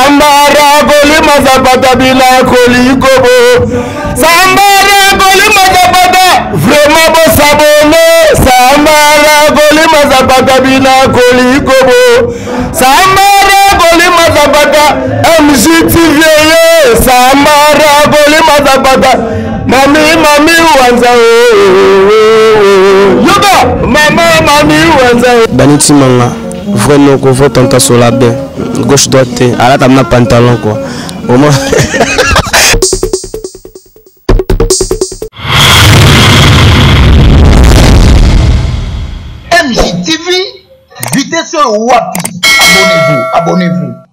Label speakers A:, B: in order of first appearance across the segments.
A: Sambara kolima zapata bilakoli kobo. Sambara kolima zapata vraiment bosabone. Sambara kolima zapata bilakoli kobo. Sambara kolima zapata MGTV ye. Sambara kolima zapata mami mami wanza oh, oh, oh. Yoka mama mami wanza.
B: Dani Tshimanga, vrai noko, vrai tanta solabe, gauche droite te, alata na pantalon quoi. Au moins
C: MJTV, vitesse oyo wapi? Abonnez-vous, abonnez-vous.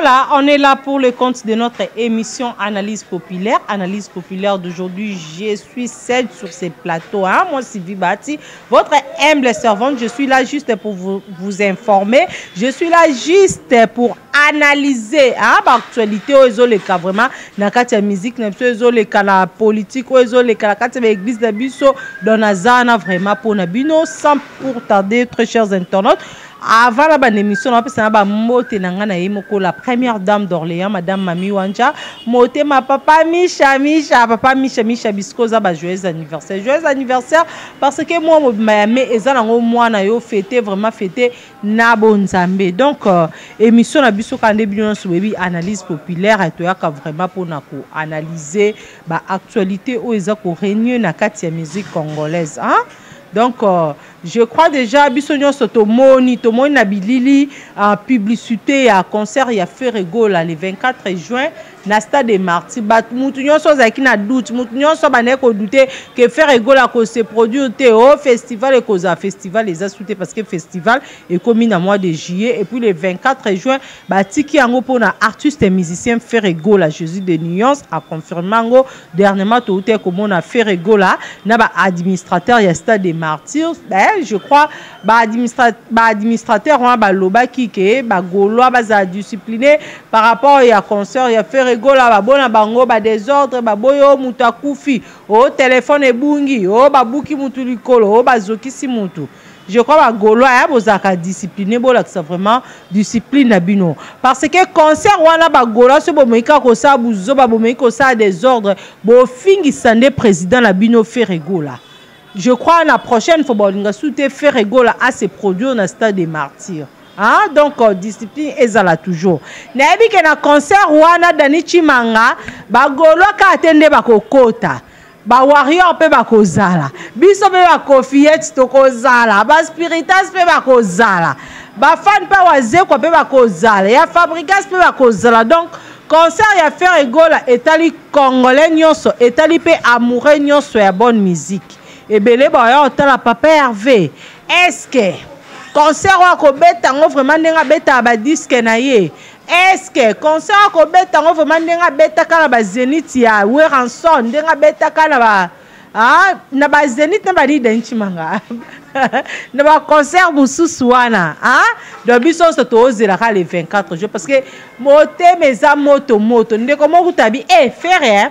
D: Voilà, on est là pour le compte de notre émission Analyse populaire. Analyse populaire d'aujourd'hui, je suis seule sur ces plateaux. Hein? Moi, Sylvie Bati, votre humble servante, je suis là juste pour vous, vous informer. Je suis là juste pour analyser hein, baactualité oyo ezoleka vraiment na kati ya musique na biso ezoleka na politique oyo ezoleka na kati ya baeglise na biso donc naza wana vraiment mpo na bino sans pour tarder très chers internautes avant na banda émission napesa na bambote na ngai na ye moko la première dame d'Orléans madame Mami Wanja motema papa Misha Misha papa Misha Misha bisiko oza ba joyeux anniversaire joyeux anniversaire parce que mwa mobimba ya mai eza nango mwana yo fete vraiment fete na bonzambe donc euh, émission na biso kaka nde bino nyonso boyebi analyse populaire toyaka vraiment mpona koanalyse baactualité oyo eza koregne na kati ya musique congolaise hein? donc euh, je crois déjà biso nyonso tomoni tomoni na bilili uh, publicité ya concert ya Ferre Gola le 24 juin na stade de martyr bato mutu nyonso azalaki na doute mutu nyonso abandaki kodute ke Ferre Gola akose produire te o oh, festival ekozala festival eza su te parce que festival ekomi na mois de juillet et puis le 24 juin batiki yango mpona artiste et musicien Ferre Gola Jésus de nuance aconfirme yango dernièrement touti komona Ferre Gola na baadministrateur ya stade de martyr eh, je crois baadministrateur wana balobaki ke bagaulois bazala discipline par rapport ya concert ya Ferre Gola babona bango badésordre baboyi o moto akufi o telefone ebungi o babuki mutu likolo o bazokisi mutu je crois bagaulois ya bozalaka discipline bolakisa vraiment discipline na bino parce que concert wana bagaulois so bomeki kaka kosala buzoba bomeki kosala désordre bofingisa nde président na bino Ferre Gola. Je crois la prochaine fois balinga su te Ferre Gola a se produire na stade des martyrs. Hein? Donc euh, discipline ezala toujours. Nayebi ke na concert wana Dani Chimanga bagaulois kaka te nde bakokota. Ba warrior mpe bakozala. Biso mpe ba Koffiette tokozala. Ba Spiritas mpe bakozala. Ba fan mpe Wazekwa mpe bakozala. Ya Fabrigas mpe bakozala. Donc concert ya Ferre Gola etali Congolais nyonso etali mpe amoureux nyonso ya bonne musique ebele baya otala papa Hervé est-ce que concert oyo akobeta yango vraiment ndenge abetaka badisque na ye est-ce que concert akobeta yango vraiment ndenge abetaka na bazénith ya Werrason ndenge abetaka na ba ah, na bazénith na banida nchimanga na baconcert mosusu wana ah? Donc biso nyonso tozelaka le 24 juin parce que motema eza moto moto ndeko moko tabi e eh, Ferre eh?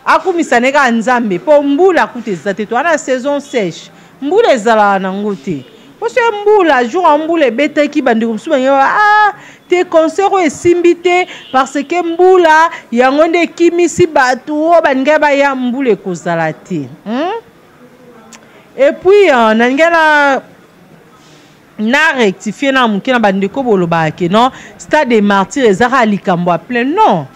D: Akumisa ne kaka nzambe mpo mbula kuta eza te toa na saison sèche mbula ezalaka nango te mpo so mbula jour ya mbula ebetaki bandeko mosusu bange ah, te concert oyo esimbi te parce que mbula yango nde ekimisi bato oyo baningai baya mbula ekozala te hmm? Et puis euh, nalingai na na rectifier na moke na bandeko bolobaka ke non stade de martyr eza kaka likambo ya plein non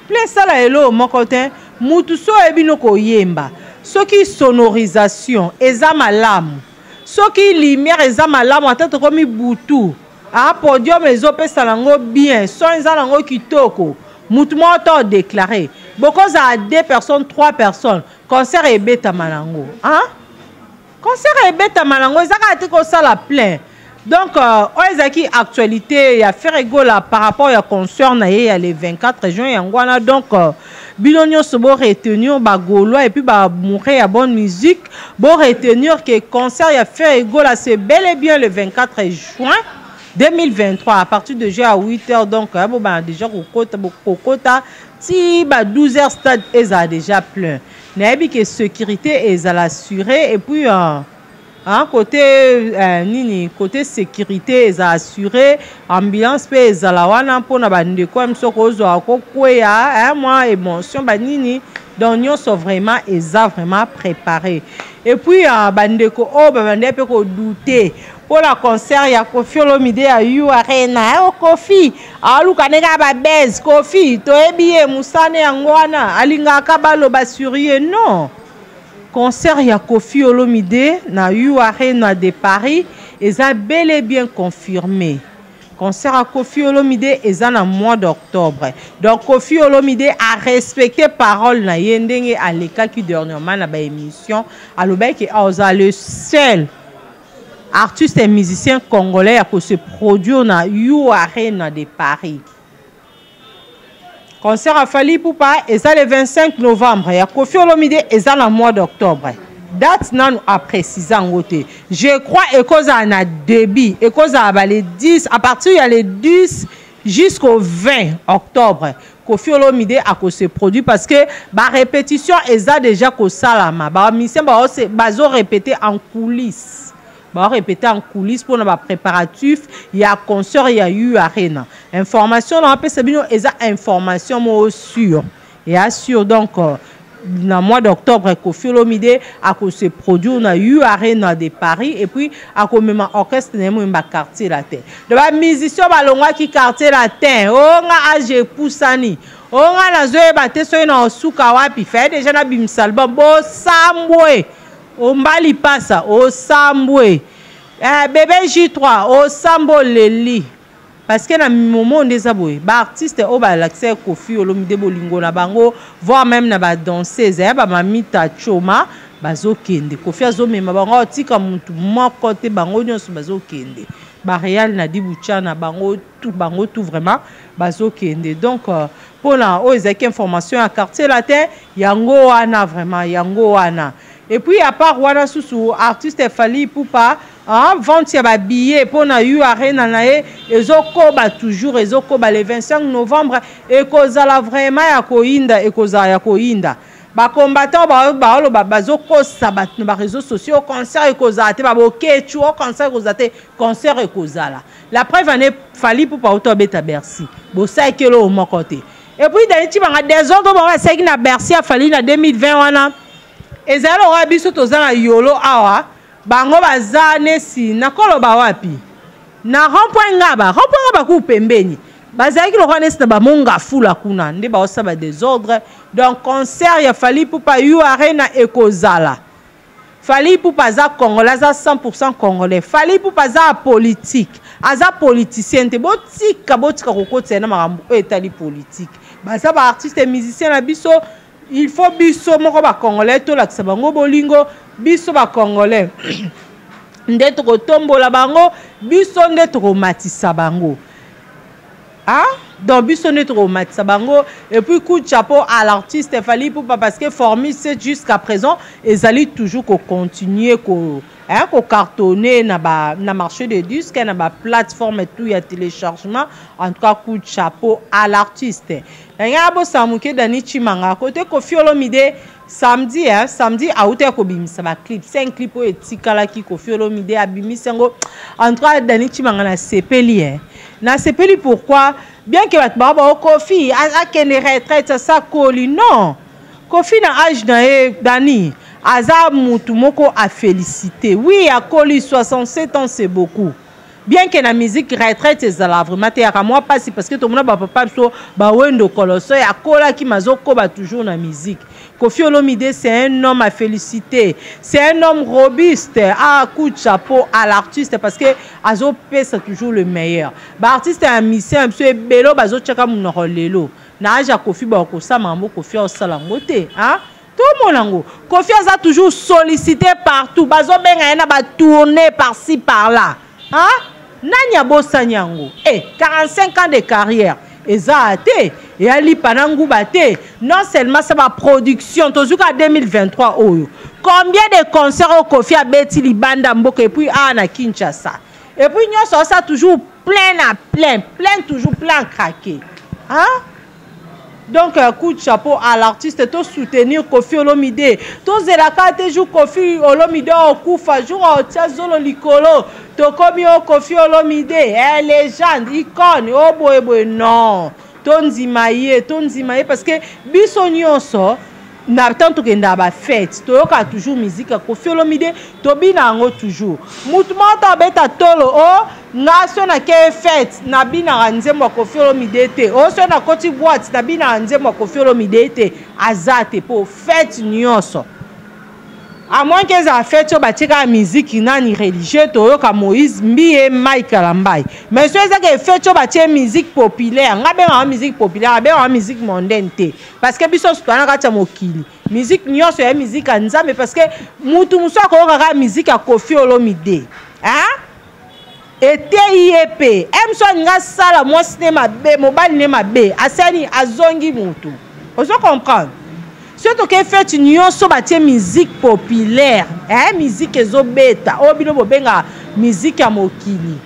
D: plein esala eloko moko te mutu so oyebi no koyemba soki sonorisation eza malamu soki lumière eza malamu ata tokomi butu a podium ezopesa nango bien son eza nango kitoko mutu moko to déclare bokozala deux personnes trois personnes concert ebetama nango hein? Concert ebetama nango eza kaka te kosala plein donc euh, oyo ezalaki actualité ya Ferre Gola par rapport ya concert na ye ya le 24 juin yango wana donc euh, bino nyonso bo retenir ba gaulois et puis ba mourre ya bonne musique bo retenir que concert ya Ferre Gola c'est bel et bien le 24 juin. 2023 à partir déjà ya 8 heures. Donc bobanda déjà kokota, kokota ti ba 12 heures, stade ezala déjà plein. Nayebi ke sécurité ezala assuré. Et puis hein, côté nini, côté sécurité eza assuré, ambulance mpe ezala wana mpona bandeko ya miso kozwa kokweya, mwa émotion banini. Donc nyonso vraiment eza vraiment préparé. Et puis bandeko oyo babandaki mpe kodouter mpona concert ya Kofi Olomide ya U Arena, o Kofi aluka ndenge ya babese, Kofi toyebi ye mosana yango wana, alingaka baloba sur ye. Non, concert ya Kofi Olomide na U Arena de Paris eza bel et bien confirmé. Concert ya Kofi Olomide eza na mois d'octobre. Donc Kofi Olomide a respecté parole na ye ndenge alekaki dernièrement na baémission, alobaki aza le seul artiste et musicien congolais ya kose produire na U Arena de Paris. Concert ya Fally Ipupa eza le 25 novembre, ya Kofi Olomide eza na mois d'octobre. Date nanu aprécise yango te. Je crois ekozala na début, ekozala ba le 10, à partir ya le 10 jusqu'au 20 octobre Kofi Olomide akose produit, parce que barépétition eza déjà kosalama. Bamusicien bazorépéter en coulisse, barépéter en coulisse mpona bapréparatif ya concert ya U Arena. Information na bapesa bino eza information moko sûre eya sûr. Donc na mois d'octobre, Kofi Olomide akose produire na U Arena de Paris et puis akomema orchestre na ye moyemba Quartier Latin. Donc bamusicien balongwaki Quartier Latin, o nga age epusani, o nga nazoyeba te soki na osuka wapi, faye déjà nabimisa album. Bosambwe ombali pasa osambwe, bébé J3 osambwe oleli, parce que na momo nde eza boye, baartiste oyo balakisa Kofi Olomide bolingo na bango, voire même na badanseuse ya bamamita choma, bazokende. Kofi azomema bango, atika mutu moko te, bango nyonso bazokende. Baréal na dibucha na bango tout, bango tout vraiment bazokende. Donc mpona oyo ezalaki information ya Quartier Latin, yango wana vraiment, yango wana. Et puis à part wana susu, artiste Fally Ipupa, vente ya babillet mpona U Arena na ye ezokoba toujours, ezokoba. Le 25 novembre ekozala vraiment ya koyinda, ekozala ya koyinda. Bacombattant baoloba, bazokosa bato na baréseaux sociaux, concert ekozala te. Babokecu o concert ekozala te, concert ekozala. La preuve ane, Fally Ipupa auto abeta Bercy, bosalaki eloko moko te. Et puis Dani Tibanga, désordre bango basalaki na Bercy ya Fally na 2020 wana ezali lokola biso toza na Yolo awa, bango baza nesi nakoloba wapi, na rond-point Ngaba, rond-point Ngaba ku pembeni, bazalaki lokola nesi na baMont Ngafula kuna nde baosala badésordre. Donc concert ya Fally Ipupa U Arena ekozala. Fally Ipupa aza congolais, aza 100 congolais. Fally Ipupa aza apolitique, aza politicien te. Botika, botika kokotisa ye na makambo oyo etali politique. Baza baartiste musicien na biso. Il faut biso moko bacongolais tolakisa bango bolingo. Biso bacongolais nde tokotombola bango, biso nde tokomatisa bango. Ah, donc biso nde tokomatisa bango. Et puis coup de chapeau à l'artiste Fally Ipupa, parce que formule 7 jusqu'à présent ezali toujours kocontinue ko, hein, kocartonner na marché de disque, na baplateforme tout ya téléchargement. En tout cas, coup de chapeau à l'artiste. Ndenge abosana moke, Dani Chimanga, côté Kofi Olomide, samedi, hein, samedi auti ya kobimisa baclip, 5 clip oyo etikalaki. Kofi Olomide abimisi yango. En tout cas, Dani Chimanga, nasepeli, hein. Nasepeli pourquoi? Bien que bato bao bao Kofi akende retraite, asakoli, non, Kofi na age na ye, Dani aza mutu moko afélicité. Oui, akoli, 67 ans, c'est beaucoup. Bien que na musique retraite ezala vraiment te, yaka mwa mpasi, parce que tomona bapapa biso bawendo koloso akolaki, mazokoba toujours na musique. Kofi Olomide, c'est un homme à féliciter, c'est un homme robuste. Ah, coup de chapeau à l'artiste, parce que azopesa toujours le meilleur. Baartiste ya musicien biso ebele bazotiaka monoko lelo na age ya Kofi, bakosala yango, Kofi aosala yango te, hein? Tomona yango, Kofi aza toujours sollicité partout, bazobenga ye na batournée par-ci par-là, hein? Nani abosani yango? E 45 ans de carrière eza te, eya lipa na nguba te. Non seulement sa baproduction, tozwi ka 2023 oyo, combien de concert oyo Kofi abeti libanda mboka et puis awa na Kinshasa? Et puis nyonso aosala toujours. plein na plein, plein toujours plein craqué, hein? Donc euh, coup de chapeau à l'artiste. To soutenir Koffi Olomide, tozelaka te jour Koffi Olomide okufa, jour otia zolo likolo, tokomi o Koffi Olomide, eh, légende, icône, o boye boye. Non, tondima ye, tondima ye, parce que biso nyonso na ntango tokendaka bafete, toyokaka toujours musique ya Koffi Olomide, tobina yango toujours. Mutu moko to abeta tolo o nga so nakei fete, nabinaka nzembo ya Koffi Olomide te, o so nakoti boite, nabinaka nzembo ya Koffi Olomide te, aza te. Mpo fete nyonso, à moins que ezala fete oyo batie kaka miziki nani religieux, toyoka Moïse Mbiye, Mike Kalambai, mais so ezaka fete oyo batie musique populaire, nga bengaka musique populaire, abengaka musique mondaine te, parce que biso nyonso toza na kati ya mokili. Musique nyonso ya musique ya Nzambe, parce que mutu mosusu akoyoka kaka musique ya Koffi Olomide, hein? Eteyi ye mpe mosu alingi asala mwasi ne mabe, mobali ne mabe, asali, azongi motu. Ozo comprendre? Soki tokei fete nyonso batie musique populaire, eh, musique ezobeta oyo bino bobengaka musique ya mokili,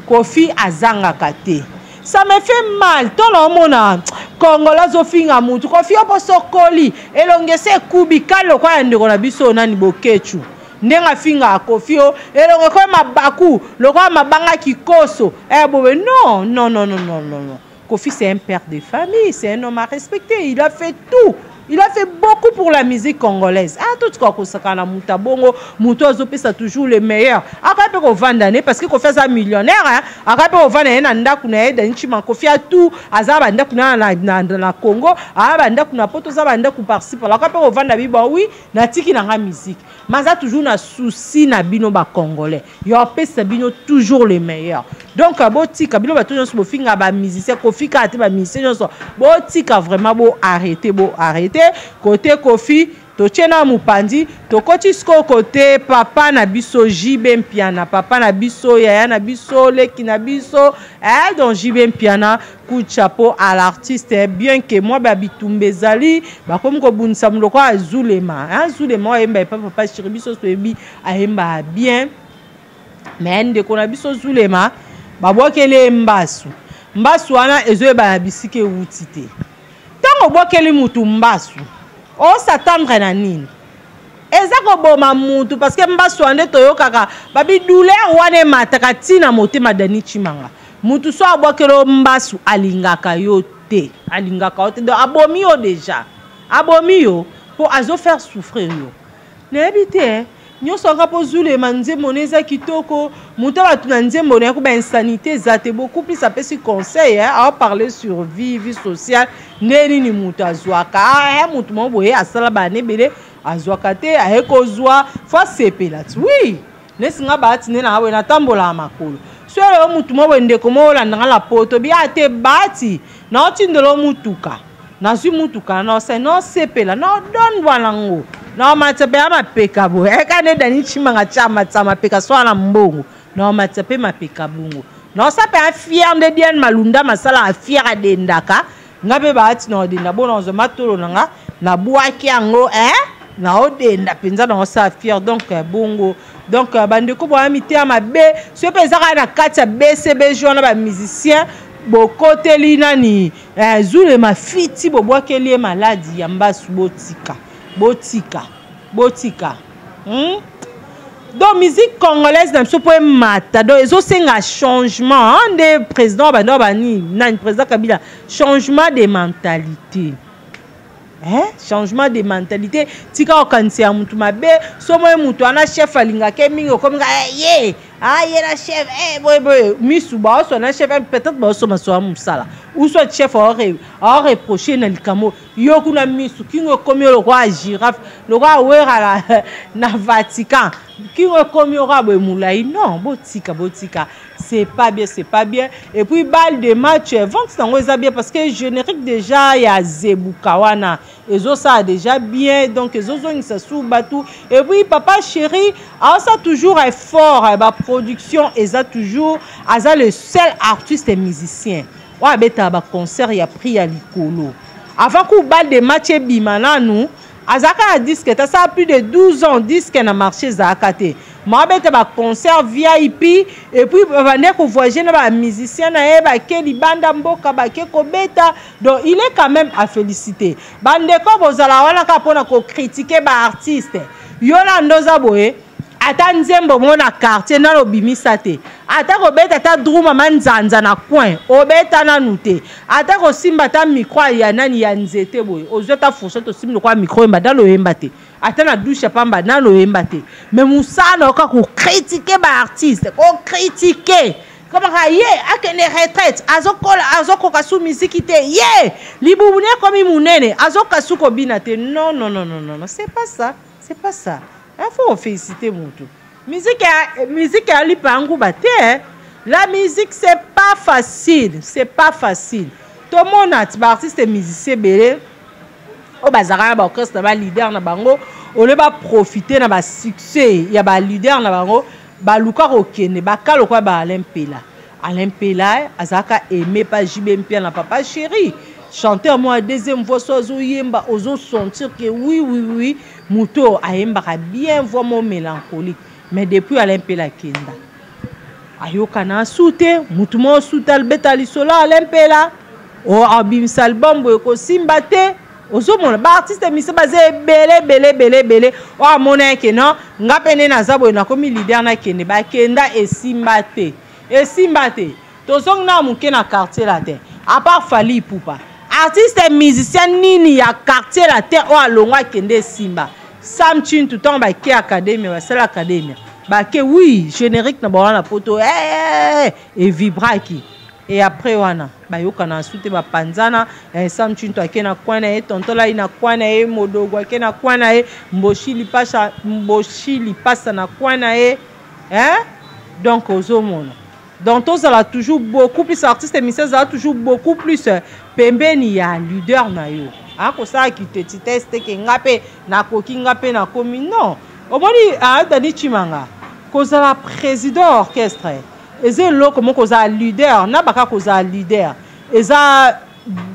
D: Koffi azangaka te. Ça me fait mal to na omona Congolais azofinga mutu Koffi. Yo mpo sokoli elongi esi ekubi kali lokola ya ndeko na biso nani, Bokechu, ndenge afingaka Koffi, o elongo ekoyi mabaku lokola mabanga kikoso, eh, bobe. Non, non, non, non, non, non, non. Koffi, c'est un père de famille, c'est un homme à respecter. Il a fait tout, il a fait beaucoup pour la musique congolaise. Ah, tout quoi, kosaka na muta bongo, muto azopesa toujours le meilleur. Aka pe kovanda ne, parce que Koffi aza millionnaire, hein. Aka pe kovanda ye na ndako na ye Dani Chima. Koffi a tout, aza ba ndako na Congo, aza ba ndako na Poto, aza ba ndako par-ci par-là. Aka pe kovanda bi ba oui, natiki na nga musique. Mais aza toujours na souci na bino ba Congolais. Yo apesa bino toujours le meilleur. Donc botika bino bato nyonso bofinga ba musicien Koffi kaka te, ba musicien nyonso botika vraiment, bo arrêter, bo arrêter. Côté Koffi totie na mopanzi, tokoti sikoyo kote papa na biso JB Mpiana, papa na biso, yaya na biso, leki na biso, eh, donc JB Mpiana, coup de chapeau à l'artiste, eh, bien que moi babitumba ezali, bakomi kobundisa moloko ya Zulema, hein, Zulema oyo ayemba epa Papa Chéri, biso toyebi ayemba bien, mais ndeko na biso Zulema babwakeli ye mbasu. Mbasu wana ezoyebana bisika ewuti te. Ntango obwakeli mutu mbasu, osatendre na nini? Eza koboma mutu, parce que mbasu wana nde toyokaka babi douleur wana emataka ntina motema. Dani Chimanga, mutu so abwakeli yo mbasu, alingaka yo te, alingaka yo te. Donc abomi yo déjà, abomi yo mpo azofaire souffrir yo. Nayebi te, eh. Nyonso anga mpo Zulema nzembo na eza kitoko, moto bato na nzembo na ye ko bainsanité eza te. Beaucoup plus apesi conseil, eh, aoparle sur vie, vie sociale, nde nini moto azwaka, eh, moto moko boye asala bana ebele, azwaka te, aye kozwa fo asepela ti. Oui, nesi nga baati nde nanga boye, natambolaka makolo. So elelo motu moko boye, ndeko moko olanda nga na poto, bi a te baati naotindela mutuka, nazwi mutuka, naosai, naosepela, naodondwa nango, naomatisa mpe ya mapeka boye. Eka nde Dani Chimanga tya matisa mapeka so wana mbongo, naomatisa mpe mapeka bongo, naosa mpe afier nde Diane Malunda masala afier adendaka nga mpe baati na odenda bo, nazwa matolo na nga, nabwaki yango, eh? Naodenda mpenza, naosala fier. Donc bongo, donc bandeko boya miteya mabe soki mpe eza kaka na kati ya BCBG wana, bamusicien bokoteli nani, eh, Zulema fiti, bobwakeli ye maladi ya mbasu. Botika, botika, botika, Donc musique congolaise na biso mpo emata, donc ezosenga changement nde président bando bani nani, président Kabila, changement de mentalité, eh? Changement de mentalité. Tika kokanisa ya mutu mabe. So moye mutu wana chef alingaka ye mingi, okominga, eh, ye ah, ye na chef, eh, boye boye misu baoswa na chef, eh, peut-être baosoma soa mosala ou soit chef aoreproche na likambo yo kuna, misu kingo ekomi yo lokola girafe, lokola wera na Vatican, kingo ekomi yo kaka boye molai. Non, botika, botika, c'est pas bien, c'est pas bien. Et puis balle de match, vente nango eza bien, parce que générique déjà ya Zebuka wana ezosala déjà bien, donc ezozongisa su bato. Et puis Papa Chéri aosa toujours effort, baproduction eza toujours. Aza le seul artiste et musicien oyo abetaka baconcert ya prix ya likolo. Avant ku balle de match ebima, nanu azalaka na disque te, asala plus de 12 ans disque na marché ezalaka te. Maobeta ba concert VIP et puis babandaki kovoyage na bamusicien na ye, bake libanda mboka, bake kobeta. Donc il est quand même à féliciter. Bandeko bozala wana kaka mpona kokritike baartiste. Yo na ndoza boye, ata nzembo moko na quartier nano obimisa te, ata kobeta ata druma manzanza na coin obeta nanu te, ata kosimba ata micro ya nani ya nzete boye, ozwi ata fourchette osimbi lokola micro oyemba, nano oyemba te, ata na douche ya pamba nano oyemba te. Mais mosala na yoka kokritike baartiste, kokritike komaka ye akende retraite, azokola azokoka su miziki te, ye libubu ne ekomi monene, azokoka su kobina te. Non, non, non, non, non, c'est pas ça, c'est pas ça. Il faut féliciter mutu. Musique ya, musique ya lipa nguba te. Hein? La musique c'est pas facile, c'est pas facile. Tomona ti ba artiste musicien belé oyo bazalaka na ba orchestre na ba leader na bango, au lieu ba profiter na ba succès ya ba leader na bango, baluka kokende baka lokola ba Alain Mpela. Alain Mpela azalaka aimé pa JB Mpiana na papa chéri. Chanteur moi deuxième voix so azoyemba ozo sentir que oui oui oui moto ayembaka bien voix mo mélancolique. Mais depuis Alain Mpela kenda ayokana su te, mutu moko su te albeta lisolo Alain Mpela o abimisa album boye kosimba te. Ozomona ba artiste mise baza ebele ebele ebele ebele oyo amona ye ke non, nga mpe nde naza boye nakomi leader nakende, bakenda esimba te, esimba te. Tozongi na moke na quartier latin, à part Fally Ipupa, artiste musicien nini ya quartier latin oyo alongwa akende esimba? Sam Tshintu ntango bake academia, basala academia bake oui générique na bango na poto evibraki. Et après wana bayokana su te, bapanzana. Sam Tshintu ake na coin na ye, tonton Lai na coin na ye, Modogo ake na coin na ye, Mboshi Lipasa, Mboshi Lipasa na coin na ye, hein? Donc ozomona. Donc tozala toujours beaucoup plus artiste musicien, zala toujours beaucoup plus pembeni ya leader na yo. Akosala kiteti test ke nga pe nakoki, nga pe nakomi. Non. Omoni, Dani Tshimanga, kozala président orchestre, eza eloko moko kozala leader, na baka kozala leader, eza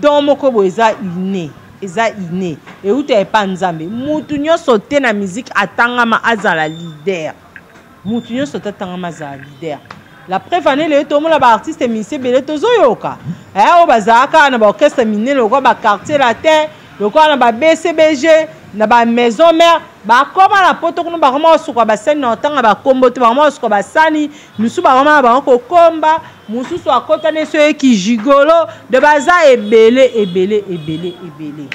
D: don moko boye, eza inné, eza inné. Euta epa Nzambe. Mutu nyonso te na musique atangama azala leader. Mutu nyonso te atangama azala leader. La preuve année le tomona ba artiste musicien belé tozoyoka. Oyo bazalaka na ba orchestre minene lokola ba quartier latin, lokola na ba BCBG, na ba maison mère, bakoma na poto kuna bakoma kosuka basani na otanga bakombo te, bakoma kosuka basani, misusu bakoma na bango kokomba, mosusu akota ne so eki gigolo, de baza ebele ebele ebele ebele.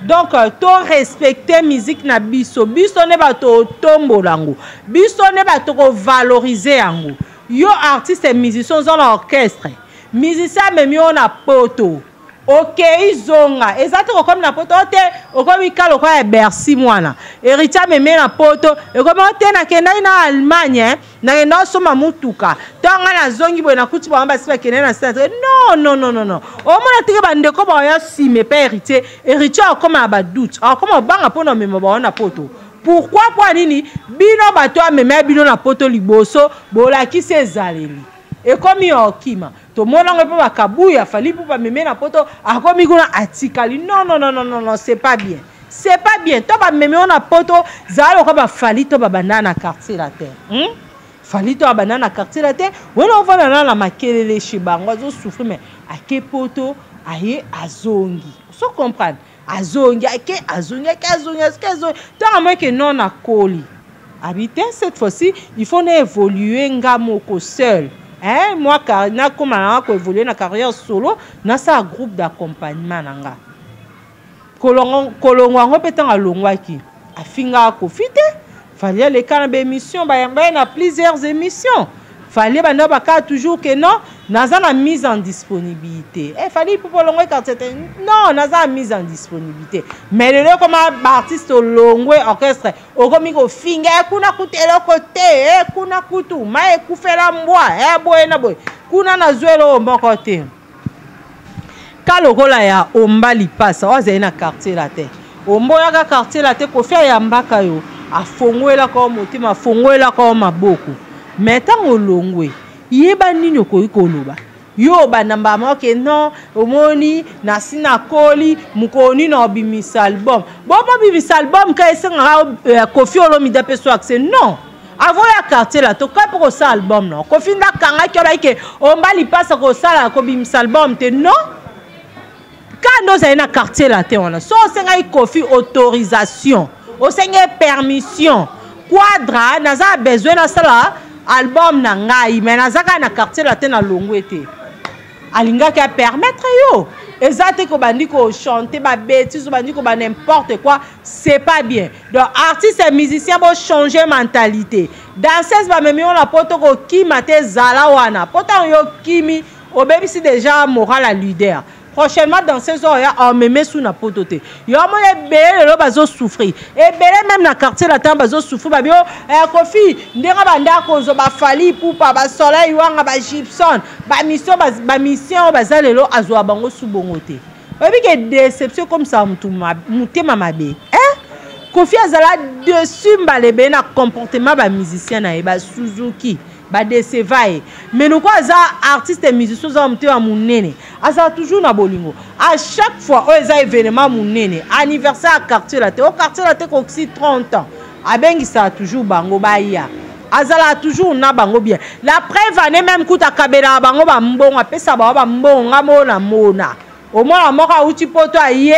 D: Donc to respecter musique na biso, biso ne bato tombola yango, biso ne bato ko valoriser yango. Yo artiste musicien oza na orchestre, musicien amemi yo na poto, okei zonga, eza te kokomi na poto te, okomi ka lokola ya Bercy mwana héritier amemi na poto, ekomi te nakendaki na Allemagne, hein? Nakenda osomba mutuka, to nga nazongi boye nakuti bango basi bakende na centre. Non, non, non, non, non. Omona teke bandeko baoya nsima epai héritier, héritier akoma na ba doute, akoma obanga mpona omema bango na poto. Pourquoi? Mpo nini bino bato amema bino na poto liboso bolakisi ezaleli ekomi ya okima? Tomona ngo mpe bakabuya Fally mpo bameme na poto, akomi kuna atikali. Non, non, non, non, non, non, c'est pas bien, c'est pas bien. To bameme yo na poto, zala lokola bafali to babanda na quartier latin, Fally to abanda na quartier latin wana, ovanda na na makelele chez bango, azosouffrir, mais ake poto aye azongi, so comprendre, azongi ake azongi ake azongi ake azongi, ntango amoki non nakoli habité cette fois-ci il faut na évoluer nga moko seul, hein, moi car nakoma na ko évoluer na carrière solo, nasala groupe d'accompagnement na nga. Kolongo yango mpe ntango alongwaki afingaka Kofi te. Fally aleka na baémission, bayamba ye na plusieurs émissions. Fally banda baka toujours que non, naza na mise en disponibilité. Fally mpo olongwe quartier te, non, naza na mise en disponibilité. Mais lelo ekoma baartiste olongwe orchestre, okomi kofinga, kuna kutu eloko te, kuna kutu mai ekufela mbwa, boye na boye, kuna nazwa eloko moko te. Ka lokola ya Omba Lipasa oyo azali na quartier latin, Omba oyaka quartier latin, Kofi ayambaka yo, afongwelaka yo motema, afongwelaka yo maboko. Mais ntango olongwe, yeba nini okoki koloba. Yo obanda mbala moko ke non, omoni nasi nakoli, mokolo nini obimisa album? Bo bobimisa album ka esengaka Kofi Olomide ape so accès. Non, Avant ya quartier la tokoki mpe kosala album no. Kofi nde akangaki wana ke omba lipasa kosala kobimisa album te non. Kaka nde ozali na quartier la te wana. So osengaki Kofi autorisation, osengi permission. Quadra naza besoin nasala album na ngai mais naza kaka na quartier la te na longwe te. Alingaki a permettre yo. Eza te kobandi ko chanter ba bêtises, obandi ko ba n'importe quoi, c'est pas bien. Donc artiste et musicien bo changer mentalité. Danseuse ba memi yo na poto ko kima te zala wana. Poto yo kimi obebisi déjà moral à leader. Prochainement danseuse oyo ya omeme su na poto te. Yo mona ebele lelo bazo souffrir. Ebele même na quartier latin bazo souffrir ba bio eh, Kofi ndenge banda kozwa ba Fally Ipupa, ba Soleil Wanga, ba Gibson, ba mission ba, ba mission baza lelo azwa bango su bongo te. Oyebi ke déception comme ça mutu mutema mabe. Eh? Kofi azala dessus mbala ebele na comportement ba musicien na ye ba Suzuki. Ba deceva ye mais lokola aza artiste et musicien oza motema munene azala toujours na bolingo à chaque fois oyo eza événement munene anniversaire ya quartier la te o quartier la te kokisi 30 ans abengisaka toujours bango baya azalaka toujours na bango bien la preuve année même kuta akabelaka bango bambongo apesa bango bambongo nga mona mona omona moko awuti poto aye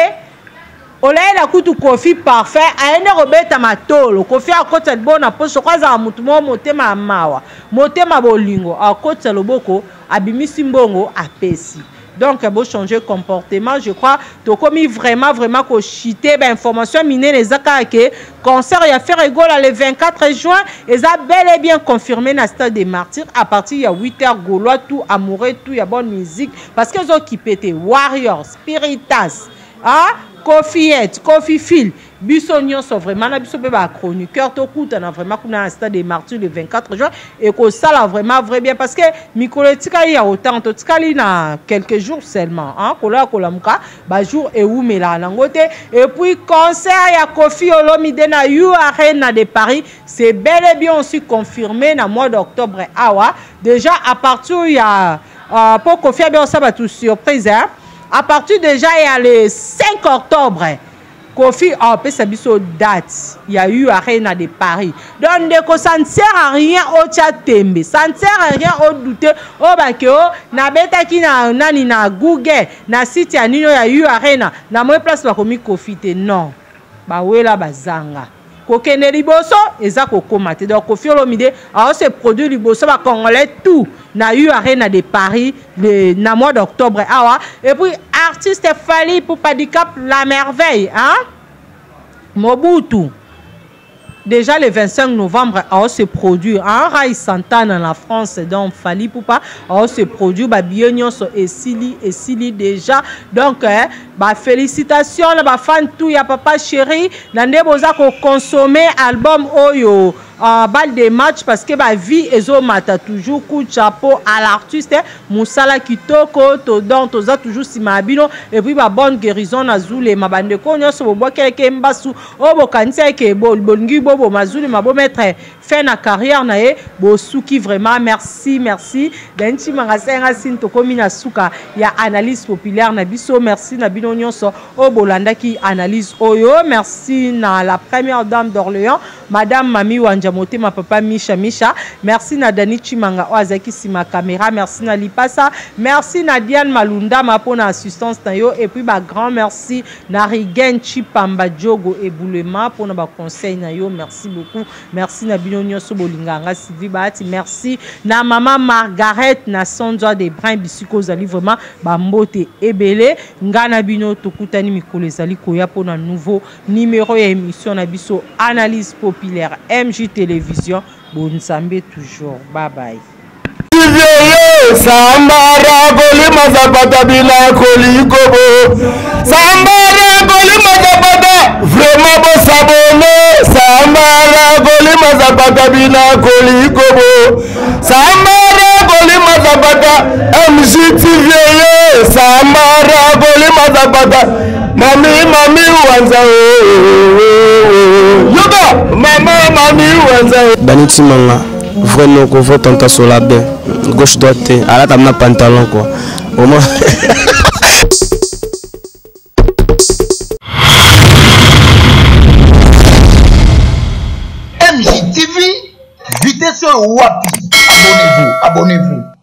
D: Olayela kutu Koffi parfait aye nde kobeta matolo Koffi akotisa liboko na poche soko azala mutu moko motema ya mawa motema bolingo akotisa loboko abimisi mbongo apesi donc bo changer comportement je crois tokomi vraiment vraiment ko chiter ba information minene eza kaka ke concert ya Ferre Gola le 24 juin eza bel et bien confirmé na stade des Martyrs à partir ya 8h gaulois tout amoureux tout ya bonne musique parce que ezo kipe te Warriors Spiritas Ah Koffiette, Koffifil, biso nyonso vraiment na biso pe ba chroniqueur tokutana vraiment kuna na stade des Martyrs le 24 juin et kosala vraiment vrai bien parce que mikolo etikali ya autant totikali na quelques jours seulement hein kola kolamuka ba jours ewumelaka nango te et puis concert ya Koffi Olomide na U Arena de Paris c'est bel et bien aussi confirmé na mois d'octobre awa déjà à partir ya po Koffi abe osala bato surprise hein à partir déjà ya le 5 octobre Koffi apesa biso date ya U Arena de Paris donc ndeko ça ne sert à rien otia tembe ça ne sert à rien o douter o bake o nabetaki na nani na Google na site ya nino ya U Arena na moi place bakomi Koffi te non bawela bazanga kokende liboso eza kokoma te donc Koffi Olomide ao se produire liboso ba congolais tout na U Arena de Paris le, na mois d'octobre awa et puis artiste Fally Ipupa Dicap la merveille hein Mobutu déjà le 25 novembre ao se produire hein Rai Santana na France donc Fally Ipupa ao se produire ba billet nyonso esili esili déjà donc eh, Ba felicitations na ba fan tout ya papa chéri na nde boza ko consommer album oyo uh, balle de match parce que ba vie ezo mata toujours coup de chapeau à l'artiste musala kitoko to donc toza toujours sima ya bino et puis ba bonne guérison na zulema ba ndeko nyonso bobwakeleke mbasu oyo bokanisa eke bolingi boboma zulema bo mettre fin na carrière na ye bosuki vraiment merci merci Dani Tshimanga senga sini tokomi na suka ya analyse populaire na biso merci na bino nyonso oyo bolandaki analyse oyo merci na la première dame d'Orléans madame Mami Wanja Motema papa Misha Misha merci na Dani Tshimanga oyo azalaki sima caméra merci na Lipasa merci na Diane Malundama pona assistance na yo et puis ba grand merci na Rigen Chipamba Diogo Ebulema pona ba conseil na yo merci beaucoup Merci na bino nyoso bolinga nga Sylvie Bahati. Merci na maman Margaret na Sonza de Brin bisiko ozali vraiment ba mbote ebele. Nga na bino tokutani mikolo ezali koya pona nouveau numéro ya émission na biso Analyse populaire MJ Télévision. Bonzambe toujours. Bye bye.
A: Sambara kolima zapata bila kolikobo Sambara kolima zapata vraiment bosabone Sambara kolima zapata bila kolikobo Sambara kolima zapata MGTV Sambara kolima zapata Mami mami wanza oh, oh, oh. Yoga mama mami wanza
B: Dani Tshimanga vrai noko vrai tanta solabe gauche droite te alata na pantalon quoi au moins.
C: MJTV, oyo wapi? Abonnez-vous, abonnez-vous.